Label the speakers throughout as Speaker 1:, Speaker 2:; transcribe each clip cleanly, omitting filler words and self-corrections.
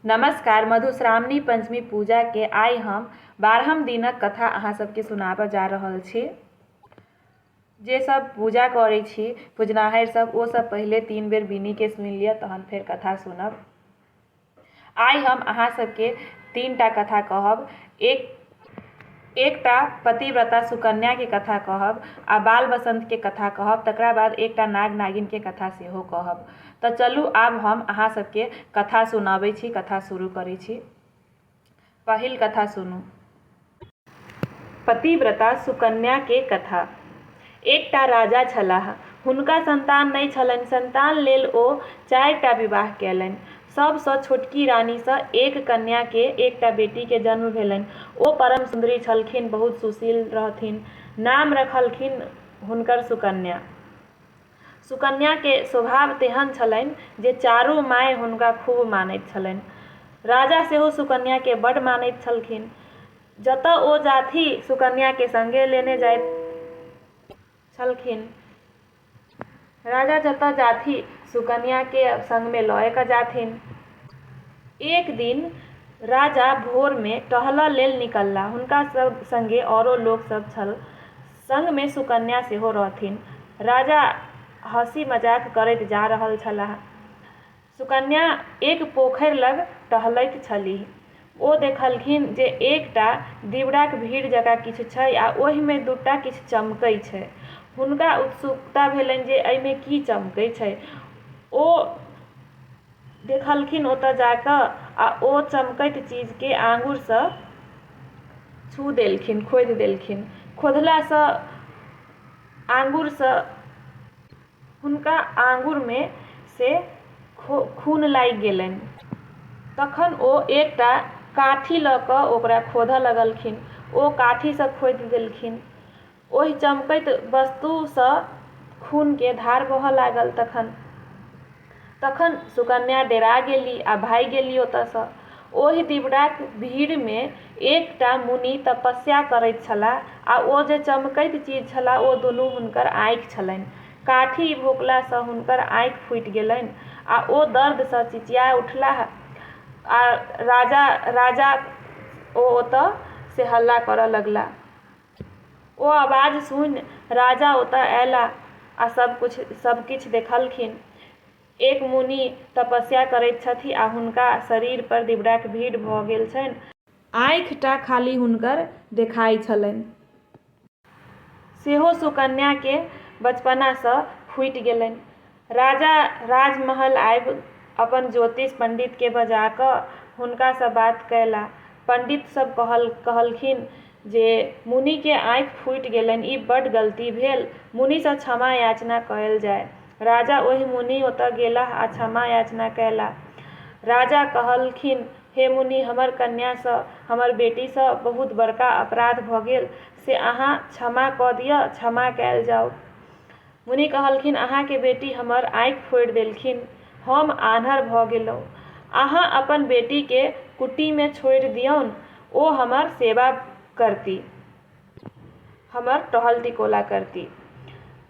Speaker 1: नमस्कार। मधुश्रावणी पंचमी पूजाके आइ हम 12म दिनक कथा अहाँ सबके सुनाबऽ जा रहल छी। जे सब पूजा करै छी, पूजनाहरि सब, ओ सब पहिले 3 बेर बिनीके सुनि लिअ, तहन फेर कथा सुनब। आइ हम अहाँ सबके 3टा कथा कहब। एकटा पतिव्रता सुकन्याके कथा कहब आ बाल बसन्तके कथा कहब, तकरा बाद एकटा नाग नागिनके कथा सेहो कहब। तऽ चलू आब हम अहाँ सबके कथा सुनाबै छी, कथा शुरू करै छी। पहिल कथा सुनू, पतिव्रता सुकन्याके कथा। एकटा राजा छलाह। हुनका सन्तान नहि छलनि। सन्तान लेल ओ 4टा विवाह कयलनि। सभसँ छोटकी रानीसँ एक कन्याके, एकटा बेटीके जन्म भेलनि। ओ परम सुन्दरी छलखिन, बहुत सुशील रहथिन। नाम रखलखिन हुनकर सुकन्या। सुकन्याके स्वभाव तेहन छलनि जे चारू माय हुनका खूब मानैत छलनि। राजा सेहो सुकन्याके बड्ड मानैत छलखिन। जतऽ ओ जाथि, सुकन्याके सङ्गे लेने जाइत छलखिन। राजा जतऽ जाथि, सुकन्याके सङ्गमे लए कऽ जाथिन। एक दिन राजा भोरमे टहलऽ लेल निकलला। हुनका सब सङ्गे औरो लोक सब छल। सङ्गमे सुकन्या सेहो रहथिन। राजा हँसी मजाक करैत जा रहल छलाह। सुकन्या एक पोखरि लग टहलैत छलीह। ओ देखलखिन जे एकटा दिबड़ाक भीड़ जकाँ किछु छै आ ओहिमे दूटा किछु चमकै छै। हुनका उत्सुकता भेलनि जे एहिमे की चमकै छै। ओ देखलखिन ओतऽ जा कऽ आ ओ चमकैत चीजके आङ्गुरसँ छू देलखिन, खोधि देलखिन। खोधलासँ आङ्गुरसँ हुनका आङ्गुरमे से खून लागि गेलनि। तखन ओ एकटा काठी लऽ कऽ ओकरा खोधऽ लगलखिन। ओ काठीसँ खोधि देलखिन। ओहि चमकैत वस्तुसँ खूनके धार बहऽ लागल तखन। तखन सुकन्या डेरा गेली आ भागि गेली ओतऽसँ। ओहि दिबड़ाक भीड़मे एकटा मुनि तपस्या करैत छलाह आ ओ जे चमकैत चीज छलाह ओ दुनू हुनकर आँखि छलनि। काठी भोकलासँ हुनकर आँखि फूटि गेलनि आ ओ दर्दसँ चिचिया उठलाह आ राजा राजा ओ ओतऽ से हल्ला करऽ लगला। ओ आवाज सुनि राजा ओतऽ अयला आ सब किछु देखलखिन। एक मुनि तपस्या करैत छथि आ हुनका शरीर पर दिबड़ाक भीड़ भऽ गेल छनि। आँखिटा खाली हुनकर देखाइ छलनि। सेहो सुकन्याके बचपनासँ फूटि गेलनि। राजा राजमहल आबि अपन ज्योतिष पण्डितके बजा कऽ हुनकासँ बात कयला। पण्डित सब कहलखिन जे मुनिके आँखि फूटि गेलनि, ई बड्ड गलती भेल। मुनिसँ क्षमा याचना कयल जाय। राजा ओहि मुनि ओतऽ गेलाह आ क्षमा याचना कयलाह। राजा कहलखिन, हे मुनि, हमर कन्यासँ, हमर बेटीसँ बहुत बड़का अपराध भऽ गेल, से अहाँ क्षमा कऽ दिअ, क्षमा कयल जाउ। मुनि कहलखिन, अहाँके बेटी हमर आँखि फोड़ि देलखिन, हम आन्हर भऽ गेलहुँ। अहाँ अपन बेटीके कुटीमे छोड़ि दियौन, ओ हमर सेवा करती, हमर टहल टिकोला करती।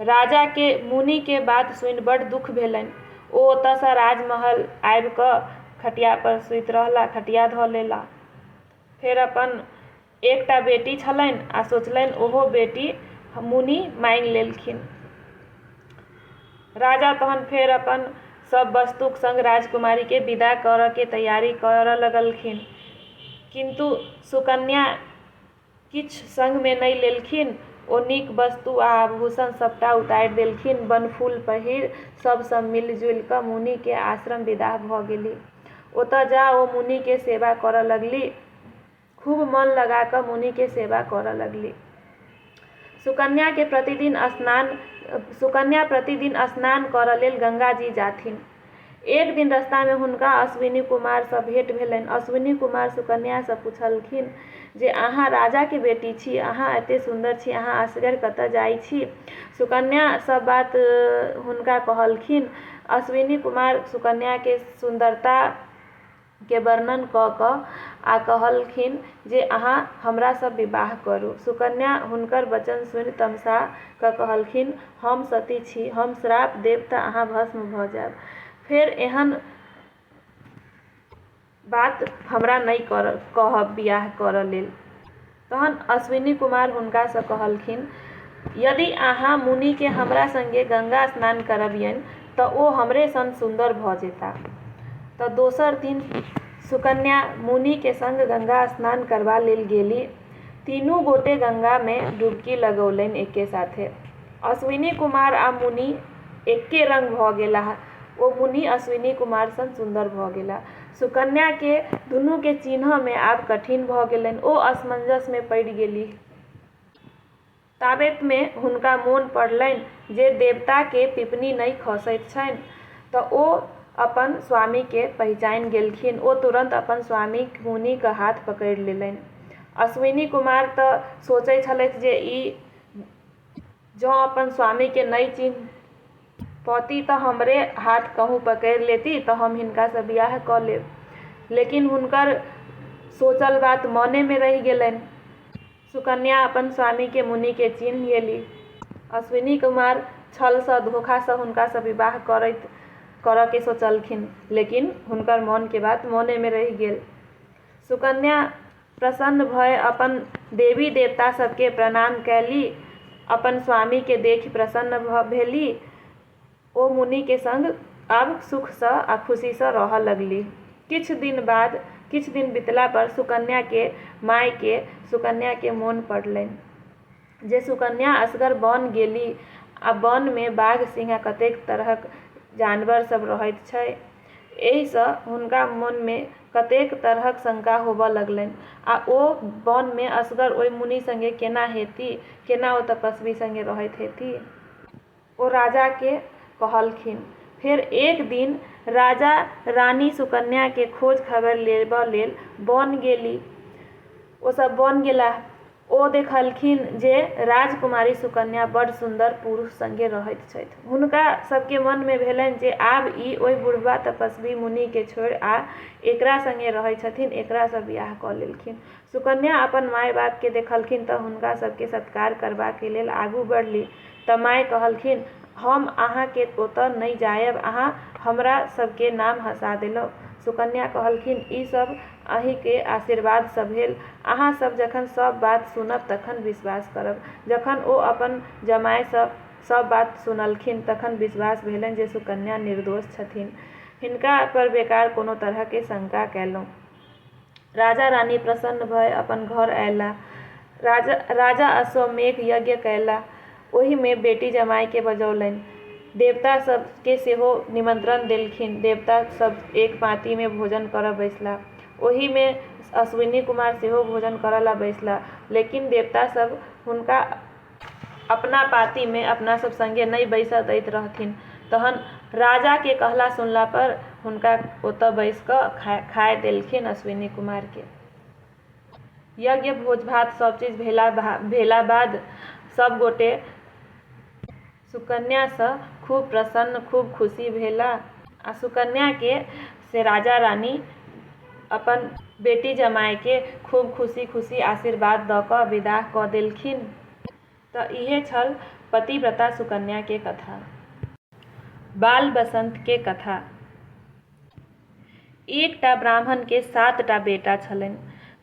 Speaker 1: राजाके मुनिके बात सुनि बड्ड दुःख भेलनि। ओ ओतऽसँ राजमहल आबि कऽ खटियापर सुति रहला, खटिया धऽ लेला। फेर अपन एकटा बेटी छलनि आ सोचलनि ओहो बेटी मुनि माँगि लेलखिन। राजा तहन फेर अपन सब वस्तुक सङ्ग राजकुमारीके विदा करऽके तैयारी करऽ लगलखिन। किन्तु सुकन्या किछु सङ्गमे नहि लेलखिन। ओ नीक वस्तु आ आभूषण सभटा उतारि देलखिन। बनफूल पहिर सभसँ मिलि जुलि कऽ मुनिके आश्रम विदा भऽ गेली। ओतऽ जा ओ मुनिके सेवा करऽ लगली। खूब मन लगा कऽ मुनिके सेवा करऽ लगली। सुकन्याके प्रतिदिन स्नान सुकन्या प्रतिदिन स्नान करऽ लेल गंगाजी जाथिन। एक दिन रस्तामे हुनका अश्विनी कुमारसँ भेँट भेलनि। अश्विनी कुमार सुकन्यासँ पुछलखिन जे अहाँ राजाके बेटी छी, अहाँ एते सुन्दर छी, अहाँ असगर कतऽ जाइ छी? सुकन्या सब बात हुनका कहलखिन। अश्विनी कुमार सुकन्याके सुन्दरता के वर्णन कऽ कऽ आ कहलखिन जे अहाँ हमरासँ विवाह करू। सुकन्या हुनकर वचन सुनि तमसा कऽ कहलखिन, हम सती छी, हम श्राप देब तऽ अहाँ भस्म भऽ जायब। फेर एहन बात हमरा नहि कहब बियाह करऽ लेल। तहन अश्विनी कुमार हुनकासँ कहलखिन, यदि अहाँ मुनिके हमरा सङ्गे गङ्गा स्नान करबियनि तऽ ओ हमरे सन सुन्दर भऽ जेता। तऽ दोसर दिन सुकन्या मुनिके सङ्ग गङ्गा स्नान करबा लेल गेली। तीनू गोटे गङ्गामे डुबकी लगौलनि एके साथे। अश्विनी कुमार आ मुनि एके रङ्ग भऽ गेलाह। ओ मुनि अश्विनी कुमार सन सुन्दर भऽ गेला। सुकन्याके दुनूके चिन्हऽमे आब कठिन भऽ गेलनि। ओ असमंजसमे पड़ि गेलीह। ताबतमे हुनका मोन पड़लनि जे देवताके पिपनी नहि खसैत छनि, तऽ ओ अपन स्वामीके पहिचानि गेलखिन। ओ तुरन्त अपन स्वामी मुनिके हाथ पकड़ि लेलनि। अश्विनी कुमार तऽ सोचै छलथि जे ई जँ अपन स्वामीके नहि चिन्ह पौती तऽ हमरे हाथ कहूँ पकड़ि लेती तऽ हम हिनकासँ बियाह कऽ लेब। लेकिन हुनकर सोचल बात मनेमे रहि गेलनि। सुकन्या अपन स्वामीके मुनिके चिन्ह गेली। अश्विनी कुमार छलसँ धोखासँ हुनकासँ विवाह करैत करऽके सोचलखिन, लेकिन हुनकर मोनके बात मोनेमे रहि गेल। सुकन्या प्रसन्न भए अपन देवी देवता सबके प्रणाम कयली, अपन स्वामीके देखि प्रसन्न भेली। ओ मुनिके सङ्ग आब सुखसँ आ खुशीसँ रहऽ लगली। किछु दिन बाद, किछु दिन बितलापर सुकन्याके मायके सुकन्याके मोन पड़लनि जे सुकन्या असगर वन गेली आ वनमे बाघ सिंह आ कतेक तरहक जानवर सब रहैत छै। एहिसँ हुनका मोनमे कतेक तरहक शङ्का होबऽ लगलनि आ ओ वनमे असगर ओहि मुनि सङ्गे केना हेती, केना ओ तपस्वी सङ्गे रहैत हेती। ओ राजाके कहलखिन। फेर एक दिन राजा रानी सुकन्याके खोज खबरि लेबऽ लेल वन गेली। ओसब वन गेलाह। ओ देखलखिन जे राजकुमारी सुकन्या बड्ड सुन्दर पुरुष सङ्गे रहैत छथि। हुनका सबके मनमे भेलनि जे आब ई ओहि बुढ़बा तपस्वी मुनिके छोड़ि आ एकरा सङ्गे रहै छथिन, एकरासँ बियाह कऽ लेलखिन। सुकन्या अपन माय बापके देखलखिन तऽ हुनका सबके सत्कार करबाके लेल आगू बढ़ली तऽ माय कहलखिन, हम अहाँके ओतऽ नहि जायब, अहाँ हमरा सबके नाम हँसा देलहुँ। सुकन्या कहलखिन, ई सब अहीँके आशीर्वादसँ भेल। अहाँ सब जखन सब बात सुनब तखन विश्वास करब। जखन ओ अपन जमायसँ सब बात सुनलखिन तखन विश्वास भेलनि जे सुकन्या निर्दोष छथिन। हिनका पर बेकार कोनो तरहके शङ्का कयलहुँ। राजा रानी प्रसन्न भए अपन घर अयलाह। राजा अश्वमेघ यज्ञ कयलाह। ओहिमे बेटी जमायके बजौलनि। देवता सबके सेहो निमन्त्रण देलखिन। देवता सब एक पाँतीमे भोजन करऽ बैसलाह। ओहिमे अश्विनी कुमार सेहो भोजन करऽ ला बैसलाह, लेकिन देवता सब हुनका अपना पाँतीमे अपना सब सङ्गे नहि बैसऽ दैत रहथिन। तहन राजाके कहला सुनलापर हुनका ओतऽ बैस कऽ खाय देलखिन अश्विनी कुमारके। यज्ञ भोज भात सब चीज भेला बाद सब गोटे सुकन्यासँ खूब प्रसन्न, खूब खुशी भेला आ सुकन्याके से राजा रानी अपन बेटी जमायके खूब खुशी खुशी आशीर्वाद दऽ कऽ विदाह कऽ देलखिन। तऽ इहे छल पतिव्रता सुकन्याके कथा। बाल बसन्तके कथा। एकटा ब्राह्मणके 7टा बेटा छलनि।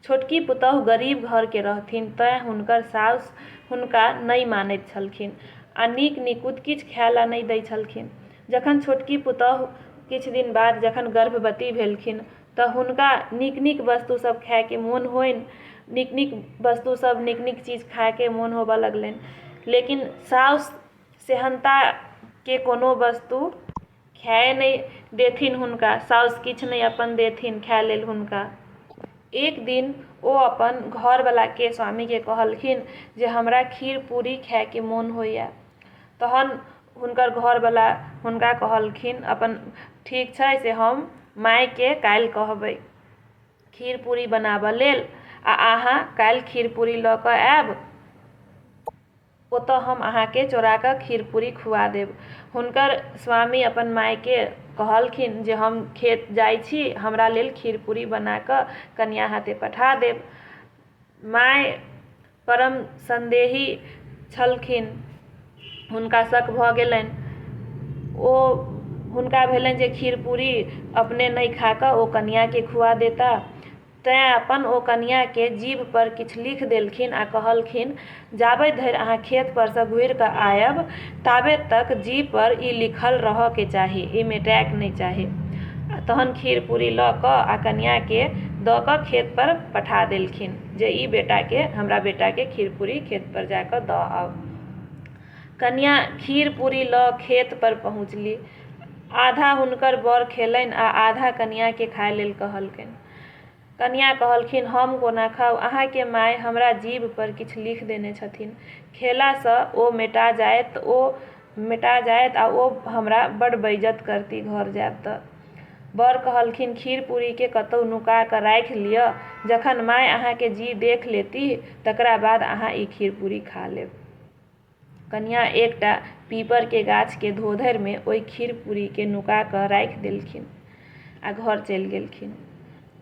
Speaker 1: छोटकी पुतहु गरीब घरके रहथिन, तैँ हुनकर साउस हुनका नहि मानैत छलखिन आ नीक निकुत किछु खाय ला नहि दै छलखिन। जखन छोटकी पुतहु किछु दिन बाद जखन गर्भवती भेलखिन तऽ हुनका नीक नीक वस्तु सब खायके मोन होइन। नीक नीक वस्तु सब, नीक नीक चीज खायके मोन होबऽ लगलनि, लेकिन साउस सेहन्ताके कोनो वस्तु खाए नहि देथिन हुनका। साउस किछु नहि अपन देथिन खाय लेल हुनका। एक दिन ओ अपन घरवलाके, स्वामीके कहलखिन जे हमरा खीर पूरी खायके मोन होइए। तहन हुनकर घरवला हुनका कहलखिन अपन, ठीक छै, से हम मायके काल्हि कहबै खीर पूरी बनाबऽ लेल आ अहाँ काल्हि खीर पूरी लऽ कऽ आयब, ओतऽ हम अहाँके चोराकऽ खीर पूरी खुआ देब। हुनकर स्वामी अपन मायके कहलखिन जे हम खेत जाइ छी, हमरा लेल खीर पूरी बनाकऽ कनिआँ हाथे पठा देब। माय परम सन्देही छलखिन, हुनका शक भऽ गेलनि। ओ हुनका भेलनि जे खीर पूरी अपने नहि खा कऽ ओ कनिआँके खुआ देता। तैँ अपन ओ कनिआँके जीभपर किछु लिखि देलखिन आ कहलखिन, जाबे धरि अहाँ खेतपरसँ घुरिकऽ आयब ताबे तक जीभपर ई लिखल रहऽके चाही, ई मेटायके नहि चाही। आ तहन खीर पूरी लऽ कऽ आ कनिआँके दऽ कऽ खेतपर पठा देलखिन जे ई बेटाके हमरा बेटाके खीर पूरी खेतपर जा कऽ दऽ आउ। कनिआँ खीर पूरी लऽ खेतपर पहुँचली। आधा हुनकर बर खेलनि आ आधा कनिआँके खाइ लेल कहलकनि। कनिआँ कहलखिन, हम कोना खाउ? अहाँके माय हमरा जीभपर किछु लिखि देने छथिन। खेलासँ ओ मेटा जायत ओ मेटा जायत आ ओ हमरा बड्ड बेइज्जत करती घर जायब तऽ। बर कहलखिन, खीर पूरीके कतहु नुका कऽ राखि लिअ। जखन माय अहाँके जी देख लेतीह तकरा बाद अहाँ ई खीर पूरी खा लेब। कनिआँ एकटा पीपरके गाछके धोधरिमे ओहि खीर पूरीके नुका कऽ राखि देलखिन आ घर चलि गेलखिन।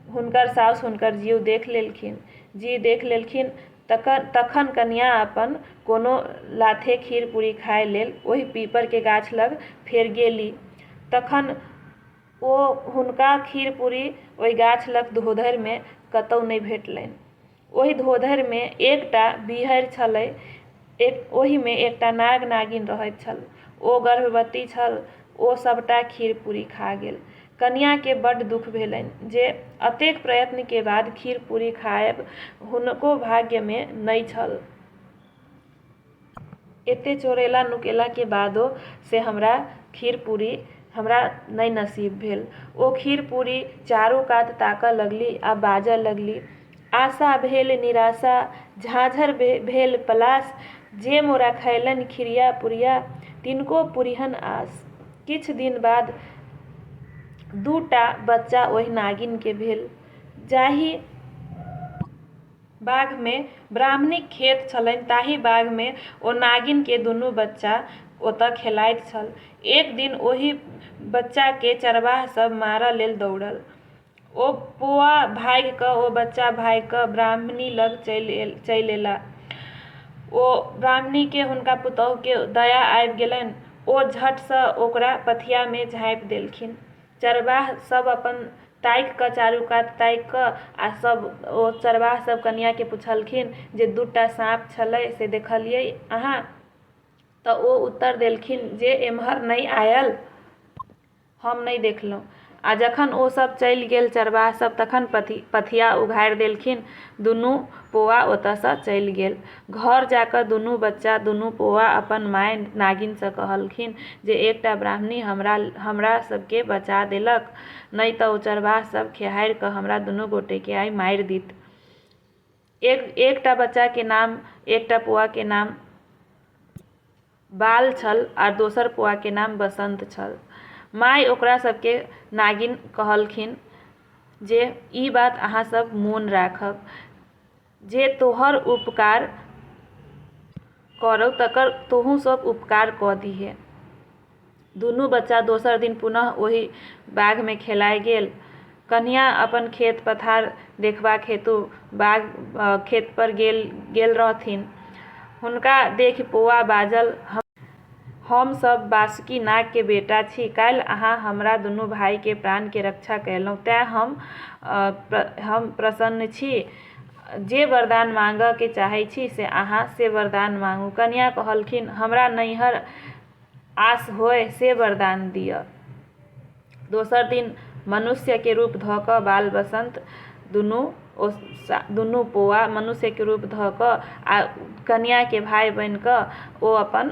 Speaker 1: हुनकर साउस हुनकर जीव देख लेलखिन। जी देख लेलखिन तखन कनिआँ अपन कोनो लाथे खीर पूरी खाइ लेल ओहि पीपरके गाछ लग फेर गेली। तखन ओ हुनका खीर पूरी ओहि गाछ लग धोधरिमे कतहु नहि भेटलनि। ओहि धोधरिमे एकटा बीहरि छलै। ओहिमे एकटा नाग नागिन रहैत छल। ओ गर्भवती छल। ओ सभटा खीर पूरी खा गेल। कनिआँके बड्ड दुःख भेलनि जे एतेक प्रयत्नके बाद खीर पूरी खायब हुनको भाग्यमे नहि छल। एते चोरेला नुकेलाके बादो से हमरा खीर पूरी हमरा नहि नसीब भेल। ओ खीर पूरी चारू कात ताकऽ लगली आ बाजऽ लगली, आशा भेल निराशा, झाँझर भेल पलास, जे मोरा खयलनि खिरिया पुरिया, तिनको पुरिहन आस। किछु दिन बाद दूटा बच्चा ओहि नागिनके भेल। जाहि बाघमे ब्राह्मणीक खेत छलनि ताहि बाघमे ओ नागिनके दुनू बच्चा ओतऽ खेलाइत छल। एक दिन ओहि बच्चाके चरबाह सभ मारऽ लेल दौड़ल। ओ पोआ भागि कऽ ओ बच्चा भागि कऽ ब्राह्मणी लग चलि अयला। ओ ब्राह्मणीके हुनका पुतोहुके दया आबि गेलनि। ओ झटसँ ओकरा पथियामे झाँपि देलखिन। चरबाह सभ अपन ताकि कऽ चारू कात ताकि कऽ आ सभ ओ चरबाह सभ कनिआँके पुछलखिन जे दूटा साँप छलै से देखलियै अहाँ? तऽ ओ उत्तर देलखिन जे एम्हर नहि आयल। हम नहि देखलहुँ। आ जखन ओ सभ चलि गेल चरबाह सभ तखन पथिया उघारि देलखिन। दुनू पोआ ओतयसँ चलि गेल। घर जा कऽ दुनू बच्चा दुनू पोआ अपन माय नागिनसँ कहलखिन जे एकटा ब्राह्मणी हमरा सभकेँ बचा देलक, नहि तऽ ओ चरबाह सभ खेहारि कऽ हमरा दुनू गोटेकेँ आइ मारि दित। एकटा बच्चाके नाम, एकटा पोआके नाम बाल छल आ दोसर पोआके नाम बसन्त छल। माय ओकरा सभकेँ नागिन कहलखिन जे ई बात अहाँ सभ मोन राखब जे तोहर उपकार करौ तकर तोहूँ सभ उपकार कऽ दिहे। दुनू बच्चा दोसर दिन पुनः ओहि बाघमे खेलाय गेल। कनियाँ अपन खेत पथार देखबाक हेतु बाघ खेतपर गेल रहथिन। हुनका देखि पोआ बाजल, हम सभ बासुकी नागके बेटा छी। काल्हि अहाँ हमरा दुनू भाइके प्राणके रक्षा कयलहुँ तेँ हम प्रसन्न छी। जे वरदान माँगऽके चाहै छी से अहाँ से वरदान माँगू। कनियाँ कहलखिन, हमरा नैहर आस होय से वरदान दिअ। दोसर दिन मनुष्यके रूप धऽ कऽ बाल बसन्त दुनू पोआ मनुष्यके रूप धऽ कऽ आ कनिआँके भाय बनि कऽ ओ अपन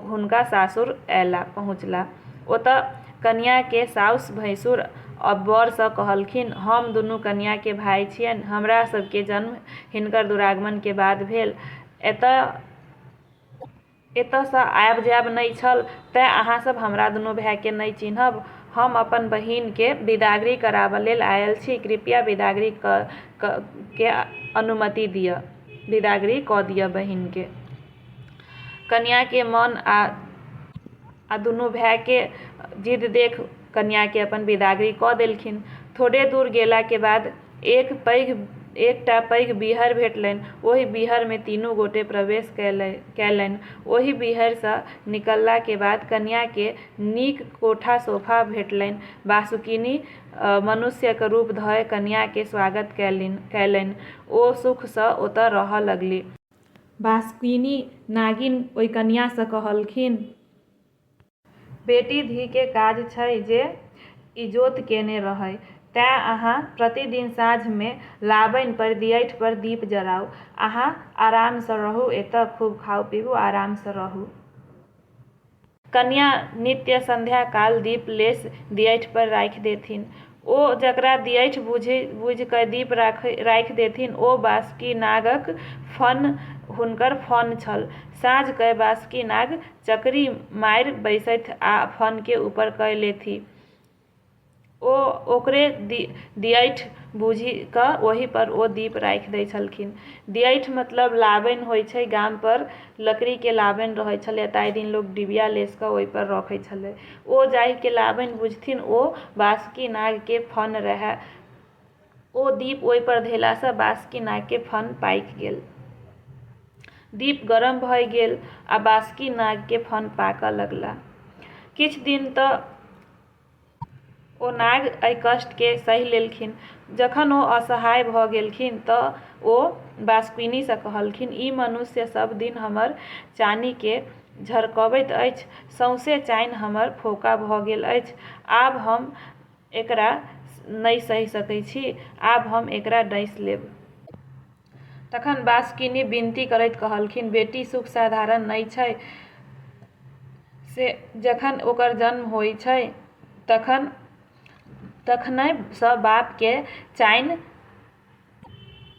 Speaker 1: हुनका सासुर अयला पहुँचला। ओतऽ कनिआँके साउस भैंसुर आ बरसँ कहलखिन, हम दुनू कनिआँके भाय छियनि। हमरा सभके जन्म हिनकर दुरागमनके बाद भेल। एतऽ एतऽसँ आयब जायब नहि छल तेँ अहाँसभ हमरा दुनू भायके नहि चिन्हब। हम अपन बहिनके बिदागरी कराबऽ लेल आयल छी। कृपया बिदागरी के अनुमति दिअ। बिदागरी कऽ दिअ बहिनके। कनिआँके मन आ दुनू भायके जिद देख कनिआँके अपन बिदागरी कऽ देलखिन। थोड़े दूर गेलाके बाद एक पैघ एकटा पैघ बीहड़ भेटलनि। ओहि बीहड़ मे तीनू गोटे प्रवेश कएलनि। ओहि बीहड़ सँ निकलला के बाद कनियाँ के नीक कोठा-सोफा भेटलनि। बासुकिनी मनुष्यक रूप धए कनियाँ के स्वागत कएलनि। ओ सुख सँ ओतए रहय लगलीह। बासुकिनी नागिन ओहि कनियाँ सँ कहलखिन। बेटी-धी के काज छै जे इजोत केने रहय। तैं अहाँ प्रतिदिन साँझ मे लाबनि पर दियैठ पर दीप जराउ। अहाँ आराम सँ रहू एतय, खूब खाउ-पीबू, आराम सँ रहू। कनियाँ नित्य संध्याकाल दीप लेसि दियैठ पर राखि देथिन। ओ जकरा दियैठ बूझि कए दीप राखि देथिन ओ बासुकी नागक फन हुनकर फन छल। साँझ कए बासुकी नाग चकरी मारि बैसथि आ फन केँ ऊपर कए लेथि। ओ ओकरे दियैठ बूझि कऽ ओहि पर ओ दीप राखि दै छलखिन। दियैठ मतलब लाबनि होइ छै। गाम पर लकड़ीके लाबनि रहै छलै, ताहि दिन लोक डिबिया लेस कऽ ओहि पर रखै छलै। ओ जाहिके लाबनि बुझथिन ओ बासुकी नागके फन रहै। ओ दीप ओहि पर धेलासँ बासुकी नागके फन पाकि गेल। दीप गरम भए गेल आ बासुकी नागके फन पाकऽ लगला। किछु दिन तऽ ओ नाग एहि कष्टके सहि लेलखिन। जखन ओ असहाय भऽ गेलखिन तऽ ओ बासुकिनीसँ कहलखिन, ई मनुष्य सभ दिन हमर चानीके झरकबैत अछि। सौंसे चानि हमर फोका भऽ गेल अछि। आब हम एकरा नहि सहि सकैत छी। आब हम एकरा डसि लेब। तखन बासुकिनी विनती करैत कहलखिन, बेटी सुख साधारण नहि छै। से जखन ओकर जन्म होइ छै तखन तखनहिसँ बापके चानि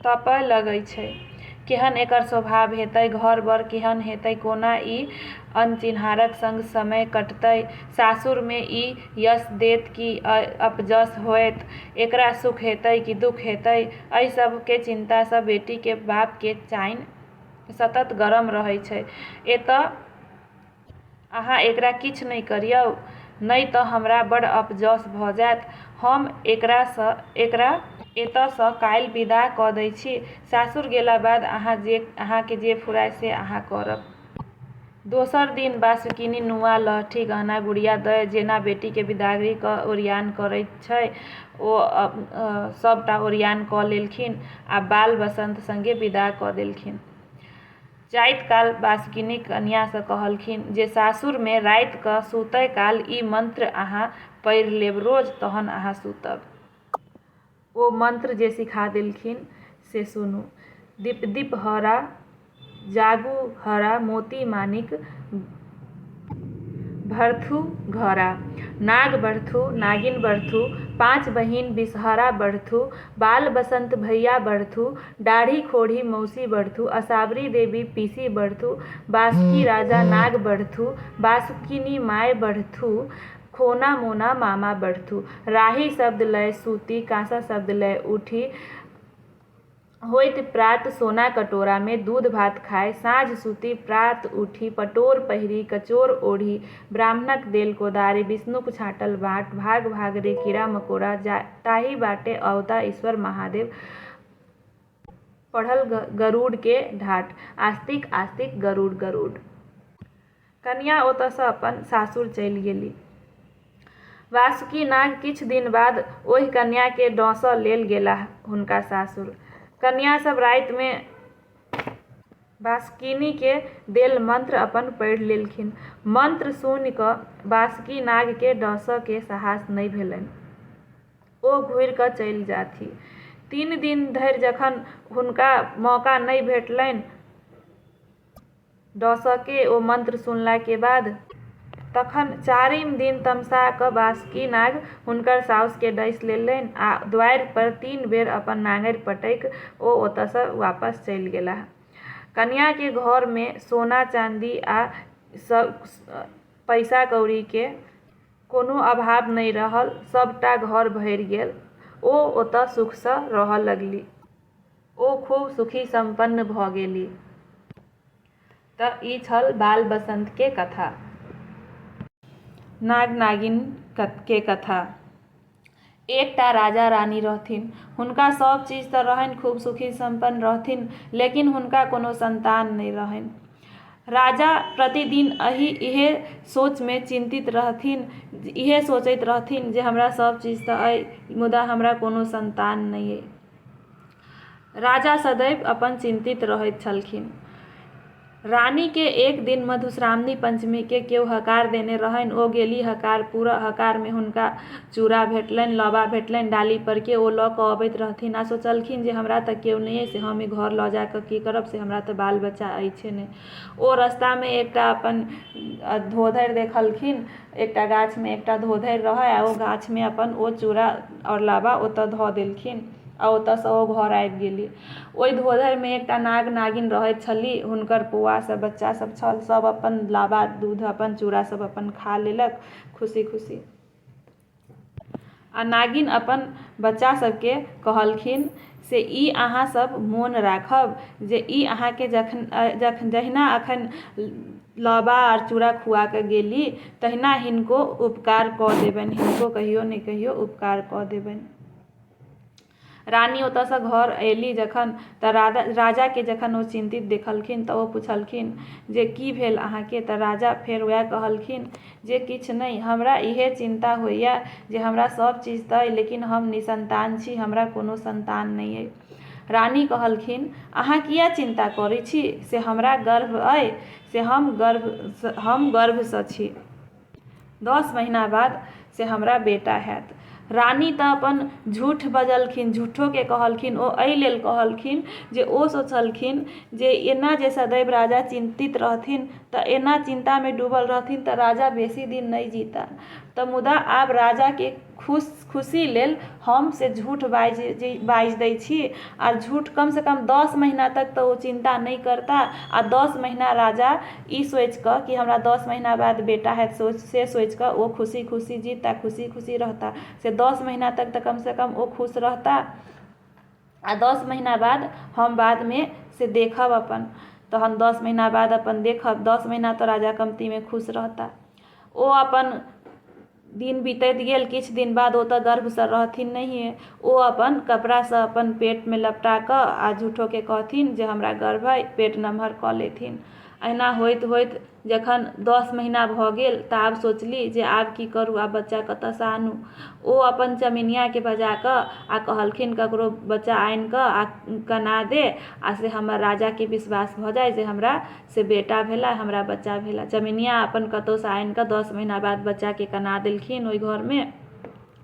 Speaker 1: तपय लगै छै। केहन एकर स्वभाव हेतै, घर-बर केहन हेतै, कोना ई अनचिन्हारक संग समय कटतै, सासुर मे ई यश देत कि अपजश होएत, एकरा सुख हेतै कि दुख हेतै, एहि सभ के चिंता सँ बेटी के बाप के चानि सतत गरम रहै छै। एतय अहाँ एकरा किछु नहि करियौ, नहि तँ हमरा बड्ड अपजश भ जायत। हम एकरा एतय सँ काल्हि विदा क दैत छी। सासुर गेला बाद अहाँ के जे फुराय से अहाँ करब। दोसर दिन बासुकिनी नुआ, लहठी, गहना-गुड़िया दय जेना बेटी के बिदागरी के ओरियान करैत छै ओ सबटा ओरियान क लेलखिन आ बाल बसंत संगे विदा क देलखिन। जाइत काल बासुकिनी कनियाँ सँ कहलखिन जे सासुर मे राति क सुतय काल ई मंत्र अहाँ पढ़ि लेब रोज तहन अहाँ सुतब। ओ मंत्र जे सिखा देलखिन से सुनू। दिप दिप हरा जागु हरा मोती मानिक भरथु घरा। नाग बढ़थु नागिन बढ़थु पाँच बहिन बिसहरा बढ़थु बाल बसंत भैया बढ़थु डाढ़ी खोढ़ी मौसी बढ़थु असावरी देवी पीसी बढ़थु बासुकी राजा नाग बढ़थु बासुकिनी माय बढ़थु खोना मोना मामा बढ़थु। राही शब्द लय सूती काँसा शब्द लय उठी होइत प्रात सोना कटोरा मे दूध भात खाय साँझ सूती प्रात उठी पटोर पहिरी कचोर ओढ़ी ब्राह्मणक देल कोदारि विष्णुक छाँटल बाट भाग भाग रे कीड़ा मकोड़ा ताहि बाटे अओता ईश्वर महादेव पढ़ल गरुड़ के ढाठ आस्तिक आस्तिक गरुड़ गरुड़। कनियाँ ओतयसँ अपन सासुर चलि गेली। वासुकी नाग किछु दिन बाद ओहि कन्याकेँ डँसऽ लेल गेलाह हुनका सासुर। कनियाँ सभ रातिमे बासुकिनीकेँ देल मंत्र अपन पढ़ि लेलखिन। मंत्र सुनि कऽ बासुकी नागकेँ डँसऽ के साहस नहि भेलनि। ओ घुरि कऽ चलि जाथि। 3 दिन धरि जखन हुनका मौका नहि भेटलनि डँसऽके ओ मंत्र सुनलाके बाद, तखन चारिम दिन तमसा कऽ बासुकी नाग हुनकर साउसके डसि लेलनि आ द्वारि पर 3 बेर अपन नांगरि पटकि ओ ओतयसँ वापस चलि गेलाह। कनियाँके घरमे सोना चाँदी आ पैसा कौड़ीके कोनो अभाव नहि रहल, सभटा घर भरि गेल। ओ ओतय सुखसँ रहऽ लगली। ओ खूब सुखी सम्पन्न भऽ गेली। तऽ ई छल बाल बसन्तके कथा। नाग नागिन के कथा। एकटा राजा रानी रहथिन। हुनका सभ चीज तऽ रहनि, खूब सुखी सम्पन्न रहथिन, लेकिन हुनका कोनो सन्तान नहि रहनि। राजा प्रतिदिन एहि इहे सोचमे चिन्तित रहथिन, इहे सोचैत रहथिन जे हमरा सभ चीज तऽ अइ, मुदा हमरा कोनो सन्तान नहि अइ। राजा सदैव अपन चिन्तित रहैत छलखिन। रानीके एक दिन मधुश्रावणी पञ्चमीके केओ हकार देने रहनि। ओ गेली हकार पूरा। हकारमे हुनका चूड़ा भेटलनि, लाबा भेटलनि डाली परके। ओ लऽ कऽ अबैत रहथिन आ सोचलखिन जे हमरा तऽ केओ नहि अइ, से हम ई घर लऽ जाकऽ की करब, से हमरा तऽ बाल बच्चा अछि नहि। ओ रस्तामे एकटा अपन धोधरि देखलखिन। एकटा गाछमे एकटा धोधरि रहै आ ओ गाछमे अपन ओ चूड़ा आओर लाबा ओतऽ धऽ देलखिन आ ओतऽसँ ओ घर आबि गेली। ओहि धोधरिमे एकटा नाग नागिन रहैत छली। हुनकर पौआ सब बच्चा सब छल, सब अपन लाबा दूध अपन चूड़ा सब अपन खा लेलक खुशी खुशी। आ नागिन अपन बच्चा सबके कहलखिन से ई अहाँ सब मोन राखब जे ई अहाँके जखन जखन जहिना अखन लाबा आर चूड़ा खुआ कऽ गेली, तहिना हिनको उपकार कऽ देबनि, हिनको कहियो ने कहियो उपकार कऽ देबनि। रानी ओतऽसँ घर अयली जखन तऽ राजाके जखन ओ चिन्तित देखलखिन तऽ ओ पुछलखिन जे की भेल अहाँके? तऽ राजा फेर वएह कहलखिन जे किछु नहि, हमरा इएह चिन्ता होइए जे हमरा सभ चीज तऽ अइ, लेकिन हम निसन्तान छी, हमरा कोनो सन्तान नहि अइ। रानी कहलखिन, अहाँ किए चिन्ता करै छी? से हमरा गर्भ अइ, से हम गर्भसँ छी। 10 महीना बाद से हमरा बेटा हैत। रानी तऽ अपन झूठ बजलखिन, झूठोके कहलखिन। ओ एहि लेल कहलखिन जे ओ सोचलखिन जे एना जे सदैव राजा चिन्तित रहथिन, तऽ एना चिन्तामे डूबल रहथिन, तऽ राजा बेसी दिन नहि जीता। तऽ मुदा आब राजाके खुशी लेल हम से झूठ बाजि बाजि दै छी आर झूठ कमसँ कम 10 महीना तक तऽ ओ चिन्ता नहि करता। आ 10 महीना राजा ई सोचि कऽ कि हमरा 10 महीना बाद बेटा हैत, से सोचि कऽ ओ खुशी खुशी जीता, खुशी खुशी रहता। से 10 महीना तक तऽ कमसँ कम ओ खुश रहता आ 10 महीना बाद हम बादमे से देखब अपन। तहन 10 महीना बाद अपन देखब, 10 महीना तऽ राजा कमतीमे खुश रहता। ओ अपन दिन बीतैत गेल। किछु दिन बाद ओ तऽ गर्भसँ रहथिन नहिए। ओ अपन कपड़ासँ अपन पेटमे लपटा कऽ आ झूठोके कहथिन जे हमरा गर्भ अइ, पेट नमहर कऽ लेथिन। अहिना होइत होइत जखन 10 महीना भऽ गेल तऽ आब सोचली जे आब की करू, आब बच्चा कतऽसँ आनू? ओ अपन चमिनियाके बजा कऽ आ कहलखिन, ककरो बच्चा आनि कऽ आ कना दे आ से हमर राजाके विश्वास भऽ जाय जे हमरा से बेटा भेला, हमरा बच्चा भेला। चमिनिया अपन कतहुसँ आनि कऽ 10 महीना बाद बच्चाके कना देलखिन ओहि घरमे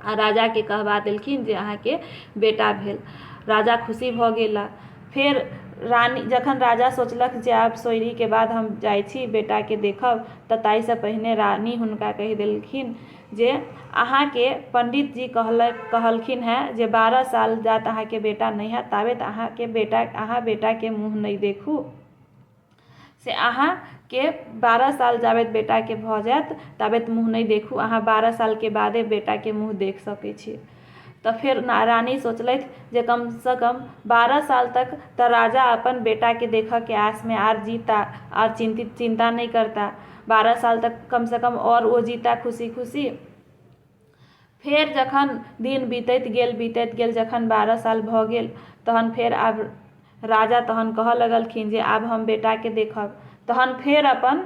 Speaker 1: आ राजाके कहबा देलखिन जे अहाँके बेटा भेल। राजा खुशी भऽ गेला। फेर रानी जखन राजा सोचलक जे आब सोइरीके बाद हम जाइ छी, बेटाके देखब, तऽ ताहिसँ पहिने रानी हुनका कहि देलखिन जे अहाँके पण्डितजी कहलखिन हेँ जे 12 साल जात अहाँके बेटा नहि हैत ताबत अहाँके बेटा अहाँ बेटाके मुँह नहि देखू। से अहाँके 12 साल जाबत बेटाके भऽ जायत ताबत मुँह नहि देखू, अहाँ 12 सालके बादे बेटाके मुँह देख सकै छी। तऽ फेर रानी सोचलथि जे कमसँ कम 12 साल तक तऽ राजा अपन बेटाके देखऽके आसमे आर जीता आर चिन्तित चिन्ता नहि करता। 12 साल तक कमसँ कम आओर ओ जीता खुशी खुशी। फेर जखन दिन बीतैत गेल, बीतैत गेल, जखन 12 साल भऽ गेल, तहन फेर आब राजा तहन कहऽ लगलखिन जे आब हम बेटाके देखब। तहन फेर अपन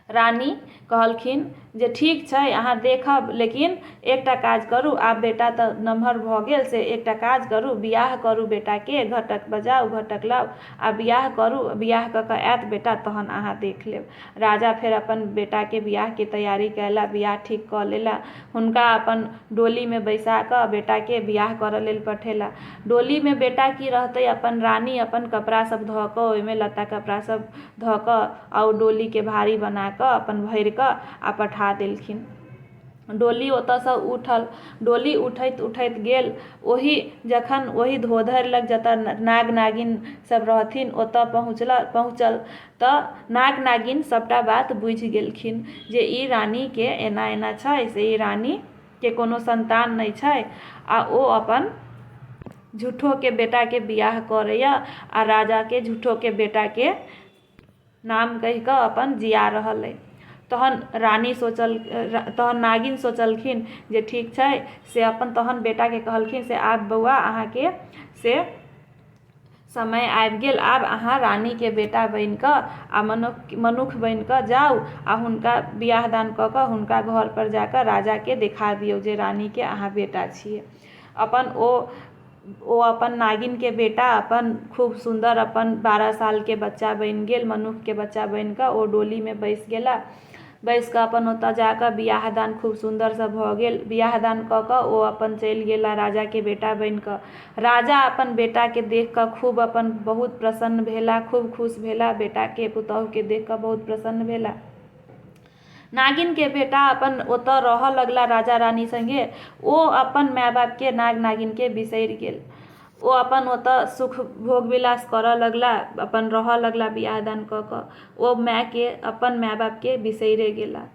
Speaker 1: रानी कहलखिन जे ठीक छै, अहाँ देखब, लेकिन एकटा काज करू, आब बेटा तऽ नमहर भऽ गेल, से एकटा काज करू, बियाह करू बेटाके, घटक बजाउ, घटक लाउ आ बियाह करू। बियाह कऽ कऽ आयत बेटा तहन अहाँ देख लेब। राजा फेर अपन बेटाके बियाहके तैयारी कयला, बियाह ठीक कऽ लेला। हुनका अपन डोलीमे बैसा कऽ बेटाके बियाह करऽ लेल पठेला। डोलीमे बेटा की रहतै, अपन रानी अपन कपड़ा सब धऽ कऽ ओहिमे लत्ता कपड़ा सब धऽ कऽ आ ओ डोलीके भारी बना कऽ अपन भरि कऽ आ पठा देलखिन। डोली ओतऽसँ उठल। डोली उठैत उठैत गेल, ओहि जखन ओहि धोधरि लग जतऽ नाग नागिन सब रहथिन ओतऽ पहुँचल तऽ नाग नागिन सबटा बात बुझि गेलखिन जे ई रानीके एना एना छै, से ई रानीके कोनो सन्तान नहि छै आ ओ अपन झूठोके बेटाके बियाह करैए आ राजाके झूठोके बेटाके नाम कहि कऽ अपन जिया रहल अइ। तहन रानी सोचल तहन नागिन सोचलखिन जे ठीक छै से अपन तहन बेटाके कहलखिन से आब बौआ अहाँके से समय आबि गेल, आब अहाँ रानीके बेटा बनि कऽ आ मनुख मनुख बनि कऽ जाउ आ हुनका बियाह दान कऽ कऽ हुनका घरपर जा कऽ राजाके देखा दियौ जे रानीके अहाँ बेटा छियै। अपन ओ ओ अपन नागिनके बेटा अपन खूब सुन्दर अपन 12 सालके बच्चा बनि गेल, मनुखके बच्चा बनि कऽ ओ डोलीमे बैसि गेला। बैसि कऽ अपन ओतऽ जा कऽ बियाह दान खूब सुन्दरसँ भऽ गेल। बियाह दान कऽ कऽ ओ अपन चलि गेला राजाके बेटा बनि कऽ। राजा अपन बेटाके देखि कऽ खूब अपन बहुत प्रसन्न भेला, खूब खुश भेला, बेटाके पुतहुके देखि कऽ बहुत प्रसन्न भेला। नागिनके बेटा अपन ओतऽ रहऽ लगला राजा रानी सङ्गे। ओ अपन माय बापके नाग नागिनके बिसरि गेल। ओ अपन ओतऽ सुख भोग विलास करऽ लगला, अपन रहऽ लगला बियाह दान कऽ कऽ। ओ मायके अपन माय बापके बिसैरे गेला।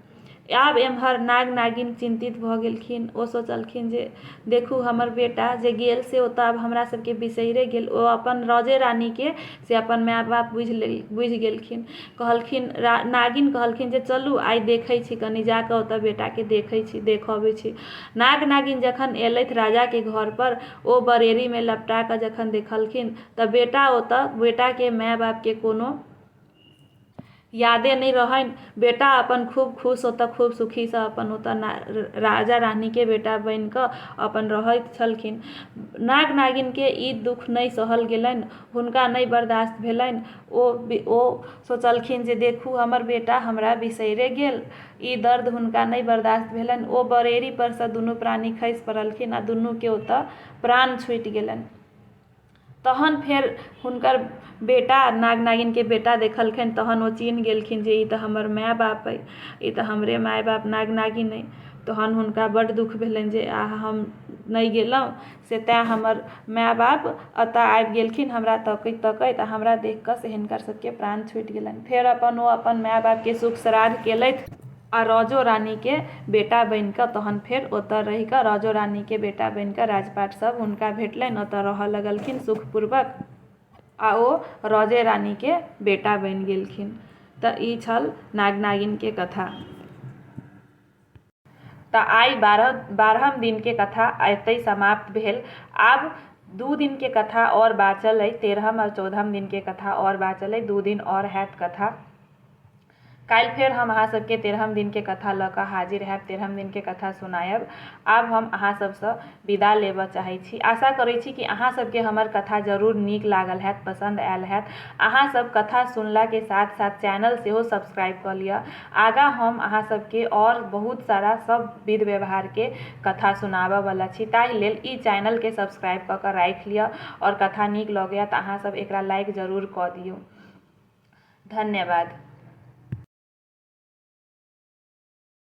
Speaker 1: आब एम्हर नाग नागिन चिन्तित भऽ गेलखिन। ओ सोचलखिन जे देखू हमर बेटा जे गेल से ओतऽ आब हमरा सबके बिसैरे गेल। ओ अपन राजे रानीके से अपन माय बाप बुझि गेलखिन। कहलखिन नागिन कहलखिन जे चलू आइ देखै छी कनि जाकऽ ओतऽ बेटाके देखै छी, देख अबै छी। नाग नागिन जखन एलथि राजाके घरपर, ओ बरेरीमे लपटा कऽ जखन देखलखिन तऽ बेटा ओतऽ बेटाके माय बापके कोनो यादे नहि रहनि। बेटा अपन खूब खुश ओतऽ खूब सुखीसँ अपन ओतऽ राजा रानीके बेटा बनि कऽ अपन रहैत छलखिन। नाग नागिनके ई दुःख नहि सहल गेलनि, हुनका नहि बर्दाश्त भेलनि। ओ ओ सोचलखिन जे देखू हमर बेटा हमरा बिसैरे गेल। ई दर्द हुनका नहि बर्दाश्त भेलनि। ओ बरेरी परसँ दुनू प्राणी खसि पड़लखिन आ दुनूके ओतऽ प्राण छूटि गेलनि। तहन फेर हुनकर बेटा नाग नागिनके बेटा देखलखिन तहन ओ चिन्ह गेलखिन जे ई तऽ हमर माय बाप अइ, ई तऽ हमरे माय बाप नाग नागिन अइ। तहन हुनका बड्ड दुःख भेलनि जे आह हम नहि गेलहुँ से तैँ हमर माय बाप एतऽ आबि गेलखिन हमरा तकैत तकैत आ हमरा देखि कऽ से हिनकर सबके प्राण छूटि गेलनि। फेर अपन ओ अपन माय बापके सुख श्राद्ध केलथि आ राजो रानीके बेटा बनि कऽ तहन फेर ओतऽ रहि कऽ राजो रानीके बेटा बनि कऽ राजपाट सब हुनका भेटलनि, ओतऽ रहऽ लगलखिन सुखपूर्वक आ ओ राजे रानीके बेटा बनि गेलखिन। तऽ ई छल नाग नागिनके कथा। तऽ आइ 12म दिनके कथा एतहि समाप्त भेल। आब 2 दिनके कथा आओर बाँचल अइ, 13म आओर 14म दिनके कथा आओर बाँचल अइ, 2 दिन आओर हैत कथा। काल्हि फेर हम अहाँ सबके 13म दिनके कथा लऽ कऽ हाजिर हैब, 13म दिनके कथा सुनायब। आब हम अहाँ सबसँ विदा लेबऽ चाहै छी। आशा करै छी कि अहाँ सबके हमर कथा जरूर नीक लागल हैत, पसन्द आयल हैत। अहाँ सब कथा सुनलाके साथ साथ चैनल सेहो सब्सक्राइब कऽ लिअ। आगाँ हम अहाँ सबके आओर बहुत सारा सब विध व्यवहारके कथा सुनाबऽवला छी, ताहि लेल ई चैनलके सब्सक्राइब कऽ कऽ राखि लिअ आओर कथा नीक लगैए तऽ अहाँ सब एकरा लाइक जरूर कऽ दियौ। धन्यवाद।